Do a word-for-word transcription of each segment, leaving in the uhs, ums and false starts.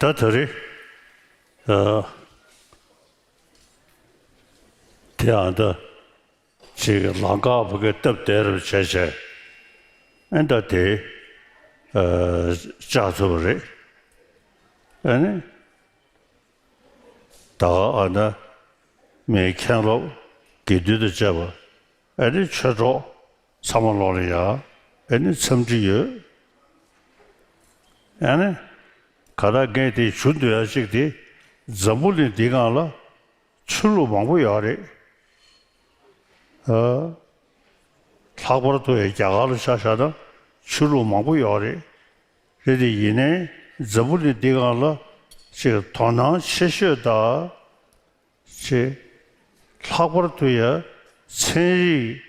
ད་ད་རེས། ཨ། དེ་ཡང་ད་ཅིག་ལམ་ཁ་ཕ་གི་སྟབས་བདེ་རུ་བྱས་བྱས། ཨེ་ད་དེ། ཨ། བཅག་ཐུབ་པ་རེད། ཨ་ནི། ད་ག་ཨ་ན་མིའི་མཁན་སློབ་དགེ་འདུན་དང་བཅས་པ། ཨ་ནི་ཆོས་གྲོགས་ཚང་མ་ལོག་ལ་ཡ། ཨ་ནི་འཚམས་འདྲི་ཡོད། ཨ་ནི། ག་ད་ངས་དེ་ཞུ་འདོད་ཡ་གཅིག་དེ། འཛམ་བུ་གླིང་འདི་སྒང་ལ་ཆོས་ལུགས་མང་པོ་ཡོད་རེད། ཨ། ལྷག་པར་དུ་ཡ་རྒྱ་གར་ལ་ཆ་བཞག་ན་ཆོས་ལུགས་མང་པོ་ཡོད་རེད། རེད་དེ་ཡིན་ནའི་འཛམ་བུ་གླིང་འདི་སྒང་ལ་ཅིག་དོ་སྣང་ཆེ་ཤོས་དང་། ཅེས། ལྷག་པར་དུ་ཡང་ཚན་རིག་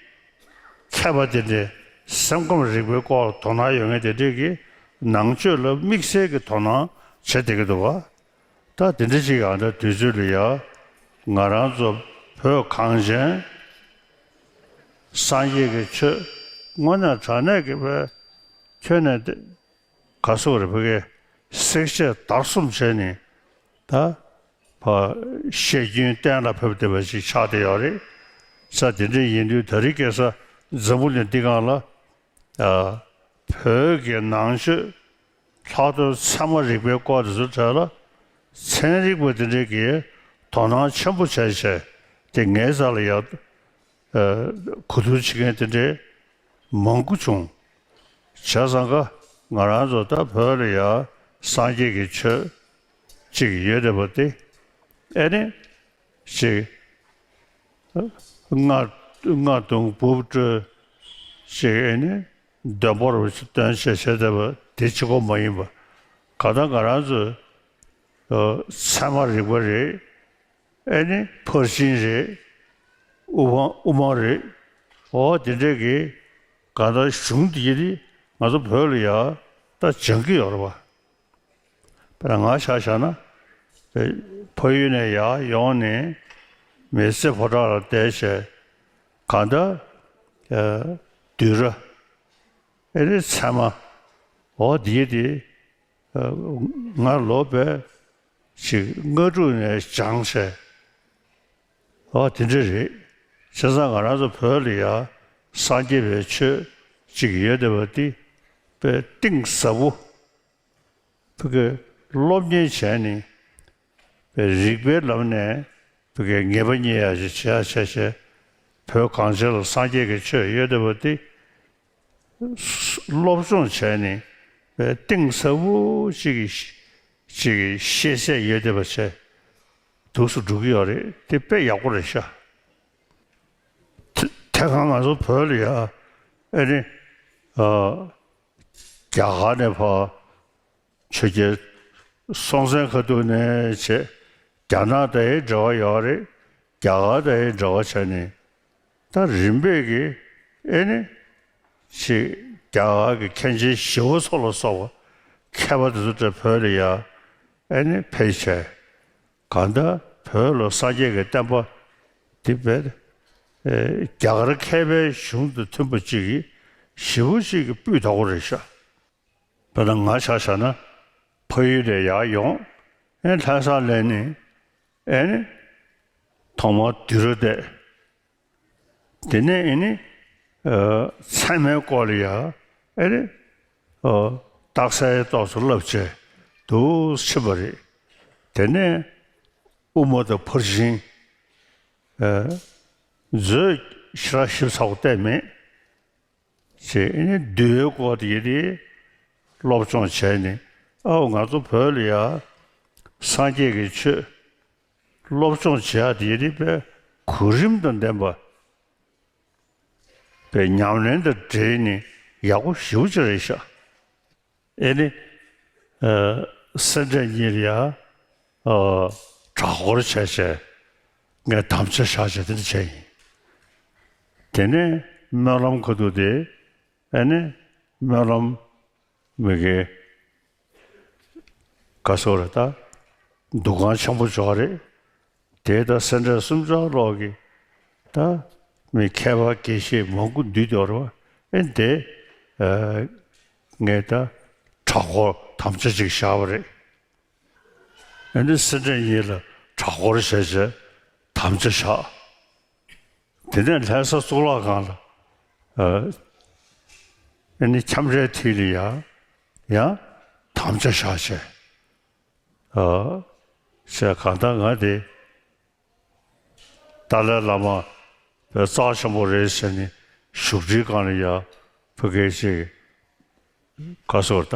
མཁས་པ་དེ་འདྲས་སེམས་ཁམས་རིག་པའི་སྐོར་དོ་སྣང་ཡོད་མཁན་དེ་འདྲས་ཀྱིས་ནང་ཆོས་ལ་དམིགས་བསལ་གྱི་དོ་སྣང་བྱེད་བསྡད་ཀྱི་འདུག་བ། ད་དེ་འདྲ་ཞིག་ཡང་ད་དུས་ཚོད་ལ་ཡང་ང་རང་ཚོ་བོད་གངས་ཅན་སངས་རྒྱས་ཀྱི་ཆོས་དངོས་གནས་དྲང་གནས་ཀྱི་བོད་ཁྱོན་ནས་ཏེ་ག་སོགས་རེ་ཕ་གའི་བསྲེག་བཅད་བརྡར་གསུམ་བྱས་ནས་ད། བ། བཤད་རྒྱུན་གཏན་ལ་ཕབ་བསྡད་པ་ཞིག་ཆགས་བསྡད་ཡོད་རེད། ས་དེ་འདྲ་ཡིན་དུས་ད་རེས་ཁ་སང་འཛམ་བུ་གླིང་འདི་སྒང་ལ། ཨ། བོད་ཀྱི་ནང་ཆོས་ལྷག་དོན་ཚད་མ་རིག་པའི་སྐོར་དེ་ཚོའི་གྲས་ལ་ཚན་རིག་པ་དེ་འདྲས་ཀྱིས་དོ་སྣང་ཆེན་པོ་བྱས་བྱས་དེ་ངའི་རྩ་ལ་ཡ། ཨ། གོ་བསྡུར་བྱེད་མཁན་དེ་འདྲའི་མང་པོ་བྱུང་། བྱས་ཙང་ཀ་ང་རང་ཚོ་ད་བོད་ལ་ཡ་སངས་རྒྱས་ཀྱི་ཆོས་ཅིག་ཡོད་བསྡད་པ་དེ། ཨེ་ནི། ཅིག་སྔ་སྔ་དུང་འབུབ་སྤྲོད། ཅིག་ཨེ་ནི། འདོན་པོ་རུ་སྟོན་བྱས་བྱས་བསྡད་པ་དེ་གཅིག་པོ་མ་ཡིན་པ། གང་ལྟར་ང་རང་ཚོའི་ཚད་མ་རིག་པ་རེད། ཨེ་ནི་ཕར་ཕྱིན་རེད། དབུ་འཕང་དབུ་མ་རེད། འོ་དེ་འདྲས་ཀྱི་གང་ལྟར་གཞུང་འདི་ནི་ང་ཚོ་བོད་ལ་ཡ་ད་སྦྱང་གི་ཡོད་རེད་བ། དཔེར་ན་ང་ཆ་བཞག་ན་ཕ་ཡུལ་ནས་ཡར་ཡོང་ནས་མི་ཚེ་ཕོ་བྲང་ལ་བསྡད་བྱས་གང་ལྟར་བསྡུས་གྲྭ་ཨེ་ནི་ཚད་མ་འོ་འདི་དེ། ང་ལོ་བས་ཅིག་ལྔ་དྲུག་ནས་སྦྱངས་བྱས། ཨོ་དེ་འདྲ་རེད། བྱས་ཙང་ང་རང་ཚོ་བོད་ལ་ཡ་སངས་རྒྱས་པའི་ཆོས་ཅིག་ཡོད་བསྡད་པ་འདི་དཔེ་གཏིང་ཟབ་པོ། ཕ་གི་སློབ་གཉེར་བྱས་ནས་དཔེ་རིག་པའི་ལམ་ནས་ཕ་གི་ངེས་པ་རྙེད་ཡ་ཞིག་བྱེད་ཡ་བྱས་བྱས། བོད་གངས་ཅན་ལ་སངས་རྒྱས་ཀྱི་ཆོས་ཡོད་བསྡད་པ་འདི། སློབ་སྦྱོང་བྱས་ནས་གཏིང་ཟབ་པོ་ཅིག་གི་ཅིག་གི་ཤེས་ཚད་ཡོད་བསྡད་པ་བྱས་འདུག་སེ་འགྲོ་གི་ཡོད་རེད། དེ་དཔེ་ཡག་པོ་རེད་ཤག་དེ་དེ་ག་ང་ཚོ་བོད་ལ་ཡ་ཨེ་ནི་ཨ་རྒྱ་གར་ནས་ཕར་ཆོས་རྒྱལ་སྲོང་བཙན་སྒང་ཐོག་ནས་བྱས། རྒྱ་ནག་དང་ཡང་འབྲེལ་བ་ཡོད་རེད། རྒྱ་གར་དང་ཡང་འབྲེལ་བ་བྱས་ནས་ད་རིམ་པས་ཀྱིས་ཨེ་ནི་ཅིག་རྒྱ་གར་གྱི་མཁན་ཆེན་ཞི་བ་འཚོ་ལ་སོགས་པ་མཁས་པ་དེ་ཚོ་དེ་བོད་ལ་ཡ་ཨེ་ནི་ཕེབས་བྱས། གང་ལྟར་བོད་ལ་སངས་རྒྱས་ཀྱི་བསྟན་པ་འདི་བས་རྒྱ་གར་མཁས་པའི་གཞུང་དང་མཐུན་པ་ཅིག་གིས་ཞེ་པོ་ཅིག་གིས་སྤུས་དག་པོ་རེད་ཤག་དཔེར་ན་ང་ཆ་བཞག་ན་ཕ་ཡུལ་ནས་ཡར་ཡོང་། ཨེ་ལྷ་ས་སླེབས་ནས་ཨེ་ནི་ཐོག་མར་བསྡུས་གྲྭ་བསྡད། དེ་ནས་ཨེ་ནི་ ཚད་མའི་སྐོར་ལ་ཡང་ཨེ་རེད། རྟགས་གསལ་ཏོག་ཙམ་བསླབ་བྱས་འདུག་ཕྱིན་པ་རེད། དེ་ནས་དབུ་མ་དང་ཕར་ཕྱིན་མཛོད་ཞེ་དྲག་ཞིབ་ཚགས་པོ་བལྟས་མེད། ཅེས་ཨེ་ནི་འདུལ་བའི་སྐོར་དེ་དེ་སློབ་སྦྱོང་བྱས་ནས། ཨའོ་ང་ཚོ་བོད་ལ་ཡ་སངས་རྒྱས་ཀྱི་ཆོས་སློབ་སྦྱོང་བྱེད་ཡ་དེ་དེ་དཔེ་གོ་རིམ་དང་ལྡན་པ། པའི་ཉམས་ལེན་དང་འབྲེལ་ནས་ཡག་པོ་ཞེ་པོ་ཅིག་རེད་ཤག་ཨེ་ནི། ཨ། སེ་འབྲས་གཉིས་ལ་ཡ། ཨ། གྲྭ་སྐོར་བྱས་བྱས། ངས་དམ་བཅའ་བཞག་བྱས་དེ་འདྲ་བྱས་ཡིན། དེ་ནས་སྨོན་ལམ་ཁ་ཐུག་དེ། ཨེ་ནི། སྨོན་ལམ་མི་དགེ། ག་སོགས་རེད་ད། འདུ་ཁང་ཆེན་པོ་ཅིག་རེད། དེ་ད་སེ་འབྲས་སུམ་ཅུ་ལོག་གི་ད་མི་མཁས་པ་དགེ་བཤེས་མང་པོ་འདུས་ཡོད་རེད་བ། ཨེ་དེ་ཨ་ངས་ད་གྲྭ་སྐོར་དམ་བཅའ་ཅིག་བཞག་པ་རེད། ཨེ་འདི་སེ་འབྲས་གཉིས་ལ་གྲྭ་སྐོར་བྱས་བྱས་དམ་བཅའ་བཞག་དེ་ནས་ལྷ་ས་གཙུག་ལག་ཁང་ལ་ཨ་ཨེ་ནི་ཁྱམས་རའི་མཐིལ་ལ་ཡང་ཡང་དམ་བཅའ་བཞག་བྱས། ཨ། ཞེས་གང་ལྟར་ང་དེ་ཏཱ་ལའི་བླ་མ་བའི་རྩ་ཆེན་པོ་རེད་ཟེར་ནས་བཞུགས་ཁྲིའི་སྒང་ལ་ཡ་ཕ་གི་ཅིག་ག་སོགས་ད་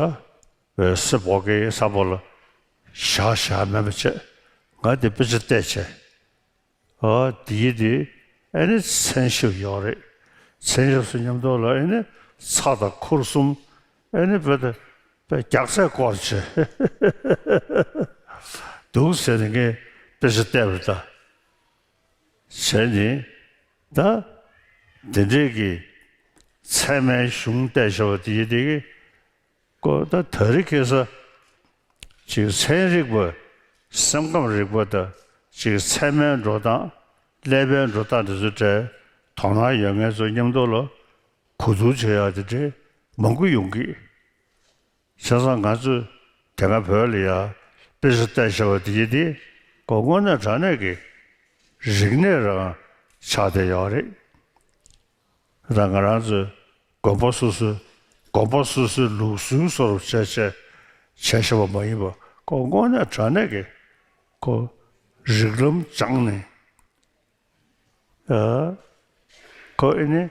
བའི་སེ་བོ་གའི་ས་པོ་ལ་བཞག་བཞག་མེད་པ་བྱས། ང་དེ་དཔེ་ཆ་བལྟས་བྱས། ཨ། དེའི་དེ་ཨེ་ནི་མཚན་ཞབས་ཡོད་རེད། མཚན་ཞབས་སུ་མཉམ་དུ་ལ་ཨེ་ནི་ཚ་དང་ཁུར་གསུམ་ཨེ་ནི་བེ་ད་བེ་རྒྱག་ཚད་སྐོར་བྱས་འདུག་ཟེར་ནས་ངས་དཔེ་ཆ་བལྟས་པ་རེད་ད། བྱས་ནས་ད་དེ་འདྲས་ཀྱི་ཚད་མའི་གཞུང་བལྟས་བཞག་པ་དེའི་དེ་གི་ཀོ་ད་དེ་རིང་ཁ་སང་ཅིག་ཚན་རིག་པ། སེམས་ཁམས་རིག་པ་དང་ཅིག་ཚད་མའི་འགྲོ་སྟངས། ཀླད་པའི་འགྲོ་སྟངས་དེ་ཚོ་འདྲ་དོ་སྣང་ཡོད་མཁན་ཚོ་མཉམ་དུ་ལ་གོ་བསྡུར་བྱེད་ཡག་དེ་འདྲ་མང་པོ་ཡོང་གི། བྱས་ཙང་ང་ཚོས་དེ་སྔ་བོད་ལ་ཡ་དཔེ་ཆ་བལྟས་བཞག་པ་དེ་དེ་ཀོ་དངོས་གནས་དྲང་གནས་ཀྱི་རིག་གནས་རང་ཆགས་བསྡད་ཡོད་རེད། ད་ང་རང་ཚོའི་དགོན་པ་སོ་སོའི་དགོན་པ་སོ་སོའི་ལུགས་སྲོལ་བཟོ་འདྲ་བྱས་བྱས་བྱས་བཞག་པ་མ་ཡིན་པ། ཁོ་དངོས་གནས་དྲང་གནས་ཀྱི་ཁོ་རིགས་ལམ་སྦྱངས་ནས། ཨ། ཁོ་ཨེ་ནི་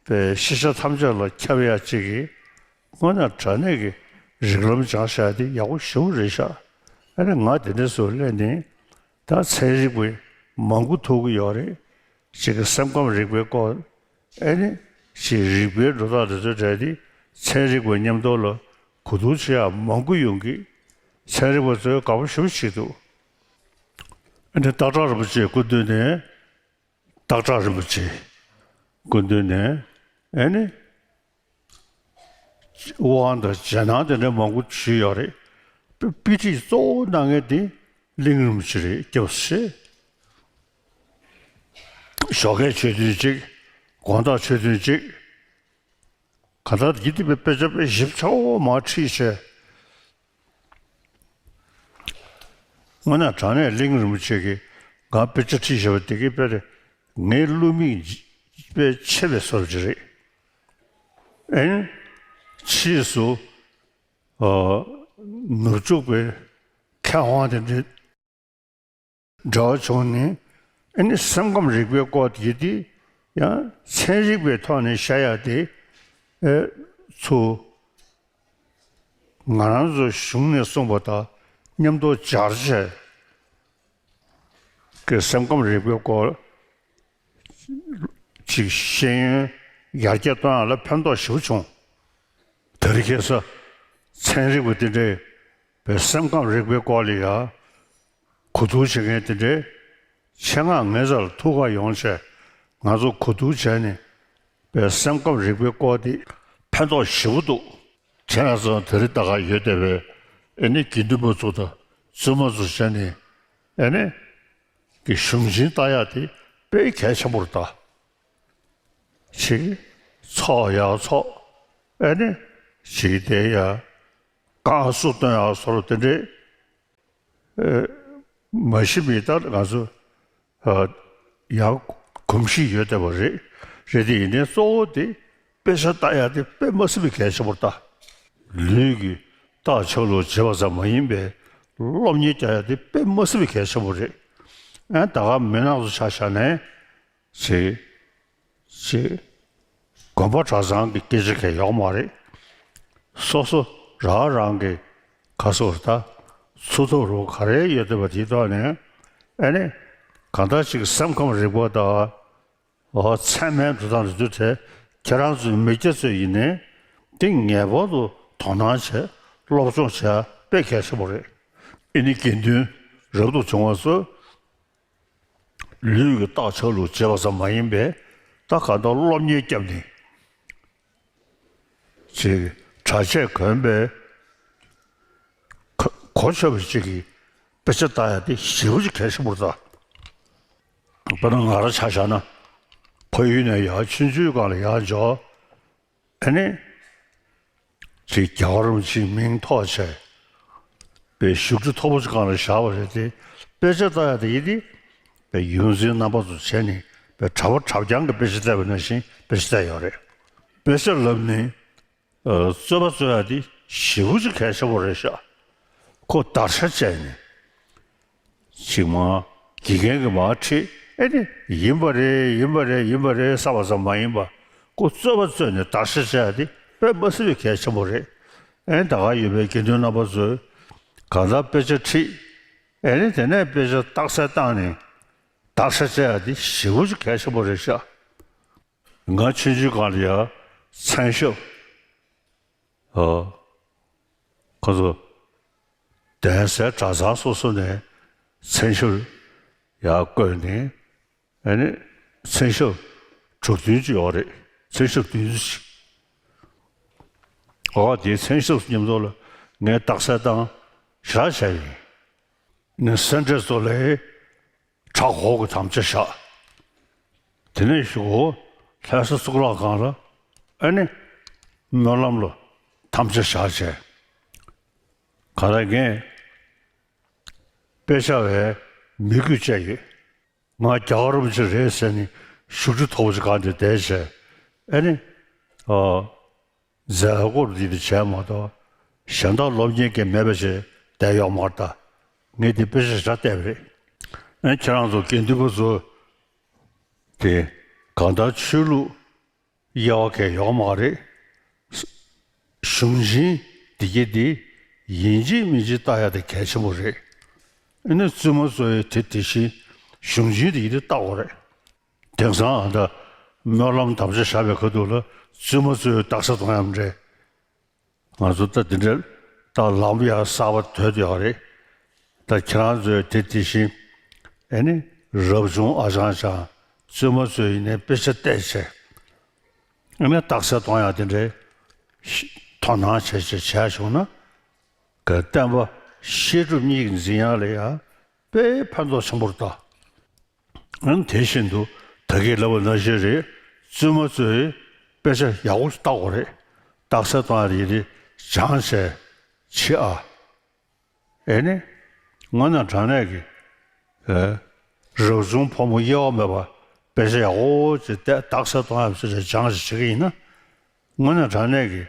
པའི་ཤེས་བྱ་ཐམས་ཅད་ལ་ཁྱབ་ཡག་ཅིག་གི་དངོས་གནས་དྲང་གནས་ཀྱི་རིགས་ལམ་སྦྱངས་བཞག་དེ་ཡག་པོ་ཞེ་པོ་རེད་ཤག་ཨ་ནི་ང་དེ་འདྲ་སུ་སླེབས་ནས་ད་ཚན་རིག་པའི་མང་པོ་ཐུག་གི་ཡོད་རེད། ཅིག་གི་སེམས་ཁམས་རིག་པའི་སྐོར། ཨེ་ནི་ཅིག་རིག་པའི་འགྲོ་སྟངས་དེ་ཚོའི་གྲས་དེ་ཚན་རིག་པ་མཉམ་དུ་ལ་གོ་བསྡུར་བྱེད་ཡག་མང་པོ་ཡོང་གི། ཚན་རིག་པ་ཚོས་དགའ་པོ་ཞེ་པོ་བྱེད་འདུག་ཨེ་ནི་སྟག་བྲག་རིན་པོ་ཆེའི་སྐུ་མདུན་ནས། སྟག་བྲག་རིན་པོ་ཆེའི་སྐུ་མདུན་ནས་ཨེ་ནི་དབང་དང་རྗེས་གནང་དེ་འདྲ་མང་པོ་ཞུས་ཡོད་རེད། དཔེ་དཔེ་ཁྲིད་གཙོ་བོ་གནང་མཁན་དེ་གླིང་རིན་པོ་ཆེ་རེད། སྐྱབས་སུ་མཆི། ཞོགས་ཀའི་ཆོས་ཐུན་གཅིག་དགོང་དག་ཆོས་ཐུན་གཅིག་གང་ལྟར་ཡིད་དུ་དཔེ་དཔེ་ཆ་དཔེ་ཞིབ་ཚགས་པོ་མར་ཁྲིད་བྱས། དངོས་གནས་དྲང་གནས་གླིང་རིན་པོ་ཆེ་གིས་ང་དཔེ་ཆ་ཁྲིད་བཞག་པ་དེ་གིས་དཔེ་རེད། ངའི་བསླུ་མེད་དཔེ་ཆེ་བའི་བཟོ་འདྲ་ཅིག་རེད། ཨེ། ཕྱིས་སུ་ཨ་ནུབ་ཕྱོགས་པའི་མཁས་དབང་དེ་འདྲའི་འབྲེལ་བ་བྱུང་ནས། ཨེ་ནི་སེམས་ཁམས་རིག་པའི་སྐོར་དེ་དེ་ཡང་ཚན་རིག་པའི་ཐོག་ནས་བཤད་ཡ་དེ་ཨེ་ཚུར་ང་རང་ཚོ་གཞུང་ནས་གསུངས་པ་དང་མཉམ་དུ་སྦྱར་བྱས་ཀྱི་སེམས་ཁམས་རིག་པའི་སྐོར་ཅིག་ཤེས་ཡོན་ཡར་རྒྱས་གཏོང་ཡ་ལ་ཕན་ཐོགས་ཞེ་པོ་བྱུང་། དེ་རིང་ཁ་སང་ཚན་རིག་པ་དེ་འདྲས་པའི་སེམས་ཁམས་རིག་པའི་སྐོར་ལ་ཡ་གོ་བསྡུར་བྱེད་མཁན་དེ་འདྲའི་ཆེད་མངགས་ངའི་རྩ་ལ་ཐུག་ག་ཡོང་བྱས། ང་ཚོ་གོ་བསྡུར་བྱས་ནས་པའི་སེམས་ཁམས་རིག་པའི་སྐོར་དེ་ཕན་ཐོགས་ཞེ་པོ་འདུག་བྱས་ན་ཚོ་དེ་རིང་ད་ག་ཡོད་བསྡད་པའི་ཨེ་ནི་དགེ་འདུན་པ་ཚོ་དང་བཙུན་མ་ཚོ་བྱས་ནས་ཨེ་ནི་གི་གཞུང་ཆེན་ལྟ་ཡག་དེ་དཔེ་གལ་ཆེན་པོ་རེད་ད། ཅིག་ཚོགས་ཡག་ཚོགས། ཨེ་ནི་ཅིག་དེ་ཡ་རྐང་བསུ་སྟོན་ཡག་བཟོ་འདྲ་དེ་འདྲས། ཨེ། མ་གཞི་མི་ལྟར་ང་ཚོ་ཨ་ཡང་གོམས་གཤིས་ཡོད་བསྡད་པ་རེད། རེད་དེ་ཡིན་ནའི་གཙོ་བོ་དེ་ དཔེ་ཆ་ལྟ་ཡ་དེ་དཔེ་མ་སྲིད་པའི་གལ་ཆེན་པོ་རེད་ད། ལུས་ཀྱི་རྟགས་ཆ་ལུགས་བྱེད་པ་ཙམ་མ་ཡིན་པའི་སློབ་གཉེར་རྒྱག་ཡ་དེ་དཔེ་མ་སྲིད་པའི་གལ་ཆེན་པོ་རེད། ཨ་ད་ག་མི་ནག་ཏུ་ཆ་བཞག་ནས་ཅིག་ཅིག་དགོན་པ་གྲྭ་ཚང་གི་སྐད་ཆ་གང་ཡོད་མ་རེད། སོ་སོ་རང་རང་གི་ག་སོ་ད་འཚོ་ཐབས་རོགས་ག་རེ་ཡོད་བསྡད་པ་དེའི་ཐོག་ནས་ཨ་ནི་གང་ལྟར་ཅིག་སེམས་ཁམས་རིག་པ་དང་། ཨོ་མཚན་སྨད་འགྲོ་སྟངས་རེད་འདུག་དེ། ཁྱེད་རང་ཚོའི་མི་སྐྱ་ཚོས་ཡིན་ནའི་འདི་ངེས་པར་དུ་དོ་སྣང་བྱས་སློབ་སྦྱོང་བྱས་དཔེ་གལ་ཆེན་པོ་རེད། ཨེ་ནི་དགེ་འདུན་རབ་ཏུ་བྱུང་བ་ཚོས་ལུས་ཀྱི་རྟགས་ཆ་ལུགས་བྱེད་པ་ཙམ་མ་ཡིན་པའི་ད་ག་འདྲ་སློབ་གཉེར་བརྒྱབ་ནས་ཅིག་གྲྭ་ཆས་གོན་པའི་གོ་ཆོད་པ་ཅིག་གིས་དཔེ་ཆ་ལྟ་ཡ་དེ་ཞེ་པོ་ཅིག་གལ་ཆེན་པོ་རེད་ད། དཔེར་ན་ང་རང་ཆ་བཞག་ན་ཕ་ཡུལ་ནས་ཡར་ཆུང་ཆུང་སྒང་ལ་ཡར་འབྱོར། ཨ་ནི་ཅིག་རྒྱལ་བ་རིན་པོ་ཆེའི་མིང་ཐོགས་བྱས་པའི་བཞུགས་ཁྲི་མཐོ་པོ་ཅིག་སྒང་ལ་བཞག་པ་རེད་དེ། དཔེ་ཆ་ལྟ་ཡ་དེ་ཡིན་ཏེ་པའི་ཡོངས་འཛིན་རྣམ་པ་ཚོ་བྱས་ནས་པའི་གྲྭ་པ་གྲྭ་རྐྱང་གི་དཔེ་ཆ་བལྟས་པ་ནང་བཞིན་དཔེ་ཆ་བལྟས་ཡོད་རེད། དཔེ་ཆ་ལབ་ནས་རྩོད་པ་རྩོད་ཡ་དེ་ཞེ་པོ་ཅིག་གལ་ཆེན་པོ་རེད་ཤག་ཁོ་བརྡར་ཤ་བཅད་ནས་ཅིག་མ་དགེ་རྒན་གྱིས་མར་ཁྲིད། ཨེ་ནི་ཡིན་པ་རེད་ཡིན་པ་རེད་ཡིན་པ་རེད་བསམ་པ་ཙམ་མ་ཡིན་པ། ཁོ་རྩོད་པ་རྩོད་ནས་བརྡར་ཤ་བཅད་ཡ་དེ་དཔེ་མ་སྲིད་པའི་གལ་ཆེན་པོ་རེད། ཨེ་ནི་ད་ག་ཡོད་པའི་དགེ་འདུན་རྣམ་པ་ཚོས་གང་ལྟར་དཔེ་ཆ་ཁྲིད། ཨེ་ནི་དེ་ནས་དཔེ་ཆ་རྟགས་གསལ་བཏང་ནས་བརྡར་ཤ་བཅད་ཡ་དེ་ཞེ་པོ་ཅིག་གལ་ཆེན་པོ་རེད་ཤག་ང་ཆུང་ཆུང་སྒང་ལ་ཡ་མཚན་ཞབས། ཨོ། ཁོ་ཚོ་གདན་སའི་གྲྭ་ཚང་སོ་སོ་ནས་མཚན་ཞབས་ཡར་བསྐོས་ནས། ཨ་ནི་མཚན་ཞབས་དྲུག་བདུན་ཅིག་ཡོད་རེད། མཚན་ཞབས་བདུན་ཅིག་ཨོ་དེའི་མཚན་ཞབས་མཉམ་དུ་ལ་ངས་རྟགས་གསལ་བཏང་ཞེ་དྲག་བྱས་ཡིན། ནས་སེ་འབྲས་ཚོ་ལས། བྲག་འགོ་གི་དམ་བཅའ་བཞག་དེ་ནས་གཞུག་གུ་ལྷ་ས་གཙུག་ལག་ཁང་ལ་ཨ་ནི་སྨོན་ལམ་ལ་དམ་བཅའ་བཞག་བྱས། ག་ལ་ངས་དཔེ་ཆ་བའི་མི་གུས་བཅས་ཡོད། ང་རྒྱལ་བ་རིན་པོ་ཆེ་རེད་ཟེར་ནས་བཞུགས་ཁྲི་མཐོ་པོ་ཅིག་སྒང་དེ་བསྡད་བྱས། ཨ་ནི་ཨོ། མཛད་སྒོར་འདི་འདི་བྱས་མ་གཏོགས་གཞན་དག་སློབ་གཉེར་གྱི་མེད་པ་ཞིག་བསྡད་ཡོད་མ་རེད་ད། ངས་འདི་དཔེ་ཆ་ཞེ་དྲག་བལྟས་པ་རེད། ཨ་ཁྱེད་རང་ཚོ་དགེ་འདུན་པ་ཚོ་དེ་གང་ལྟར་ཆོས་ལུགས་དབྱེ་བ་གང་ཡོད་མ་རེད། གཞུང་ཆེན་འདི་གྱད་འདི་ཡིན་གཅིག་མིན་གཅིག་བལྟ་ཡ་དེ་གལ་ཆེན་པོ་རེད། ཨ་ནི་བཙུན་མ་ཚོ་ཡི་དེ་དེ་བཞིན་གཞུང་ཆེན་འདི་གྱད་འདི་བལྟ་དགོས་རེད། དེང་སང་ཨ་ད་སྨོན་ལམ་དམ་བཅའ་བཞག་པའི་ཁ་ཐུག་ལ་བཙུན་མ་ཚོས་རྟགས་གསལ་གཏོང་ཡག་འདྲ། ང་ཚོ་ད་འདི་འདྲ་ད་ལམ་ཡང་གསར་པ་དོད་ཡོད་རེད། ད་ཁྱེད་རང་ཚོས་དེ་དེ་བཞིན་ཨེ་ནི་རབ་བྱུང་ཨ་ཅང་ཅང་བཙུན་མ་ཚོས་ཡིན་ནའི་དཔེ་ཆ་བལྟས་བྱས་ཨེ་ནི་རྟགས་གསལ་གཏོང་ཡག་དེ་འདྲའི་དོ་སྣང་བྱས་བྱས་བྱས་བྱུང་ན། ག་བསྟན་པ་བཤད་སྒྲུབ་གཉིས་ཀྱི་འཛིན་ཡག་ལ་ཡང་དཔེ་ཕན་ཐོགས་ཆེན་པོ་རེད་ད། ཨང་དེ་བཞིན་དུ་ད་གིན་ལབ་པ་ནང་བཞིན་རེད། བཙུན་མ་ཚོས་དཔེ་ཆ་ཡག་པོ་ཞིག་ལྟ་དགོས་རེད། རྟགས་གསལ་གཏོང་ཡག་དེ་ཡིན་དེ་སྦྱངས་བྱས་བྱེད་ཨ། ཨེ་ནི་དངོས་གནས་དྲང་གནས་ཀྱི་ཨེ་རབ་བྱུང་ཕོ་མོ་དབྱེ་བ་མེད་པ་དཔེ་ཆ་ཡག་པོ་ཅིག་བལྟས་རྟགས་གསལ་གཏོང་ཡག་ཚོ་ཆ་སྦྱངས་བྱས་བྱེད་ཀྱི་ཡིན་ན། དངོས་གནས་དྲང་གནས་ཀྱི་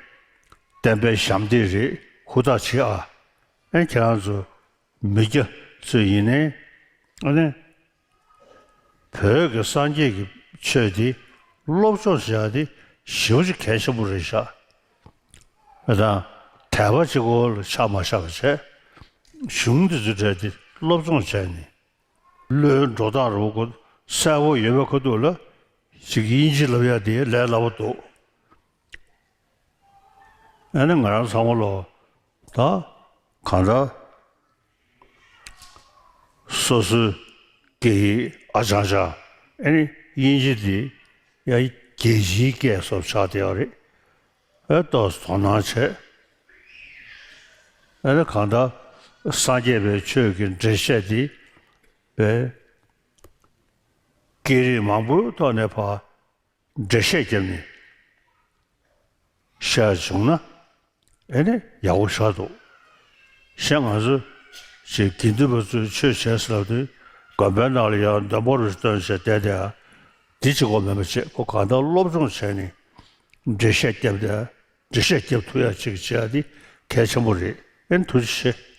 བསྟན་པའི་ཞབས་འདེགས་རེད། ཧུར་ཐག་བྱེད་ཨ། ཨེ་ཁྱེད་རང་ཚོ་མི་སྐྱ་ཚོས་ཡིན་ནའི་ཨ་ནི་བོད་ཀྱི་སངས་རྒྱས་ཀྱི་ཆོས་འདི་སློབ་སྦྱོང་བྱེད་ཡག་འདི་ཞེ་པོ་ཅིག་གལ་ཆེན་པོ་རེད་ཤག་ཨ་དང་དད་པ་གཅིག་པོ་ལ་ཆགས་མ་བཞག་པ་བྱས། གཞུང་འདི་ཚོའི་གྲས་འདི་སློབ་སྦྱོང་བྱས་ནས་བློའི་འགྲོ་སྟངས་རུ་ཁོ་གསལ་པོ་ཡོད་པའི་ཁ་ཐུག་ལ་ཅིག་དབྱིན་ཇི་ལབ་ཡག་འདི་ལས་སླ་པོ་འདུག་ཨ་ནི་ང་རང་ཚང་མ་ལོ་ད་གང་ལྟར་སོ་སོའི་སྐད་ཡིག་ཨ་ཅང་ཅང་ཨ་ནི་དབྱིན་ཇི་འདི་ཡང་རྒྱལ་སྤྱིའི་སྐད་སོགས་ཆགས་བསྡད་ཡོད་རེད། ཨ་ཏོག་ཙམ་དོ་སྣང་བྱས། ཨ་ནི་གང་ལྟར་སངས་རྒྱས་པའི་ཆོས་ཀྱི་འགྲེལ་བཤད་འདི་བས་སྐད་རིགས་མང་པོའི་ཐོག་ནས་ཕར་འགྲེལ་བཤད་བརྒྱབ་ནས་བཤད་བྱུང་ན་ཨེ་ནི་ཡག་པོ་ཞེ་དྲག་འདུག་གཞན་ང་ཚོ་ཅིག་དགེ་འདུན་པ་ཚོས་ཆོས་བྱས་ཟེར་ལབ་དུས་དགོན་པའི་ནང་ལ་ཡང་འདོན་པོ་རུ་བཏོན་བྱས་བསྡད་དེ་འདི་གཅིག་པོ་མིན་པ་བྱས་ཁོ་གང་ལྟར་སློབ་སྦྱོང་བྱས་ནས་ འགྲེལ་བཤད་བརྒྱབ་དེ། འགྲེལ་བཤད་བརྒྱབ་ཐུབ་ཡ་ཅིག་བྱེད་ཡ་དེ་གལ་ཆེན་པོ་རེད། ཨེ་ཐུགས་རྗེ་ཆེ།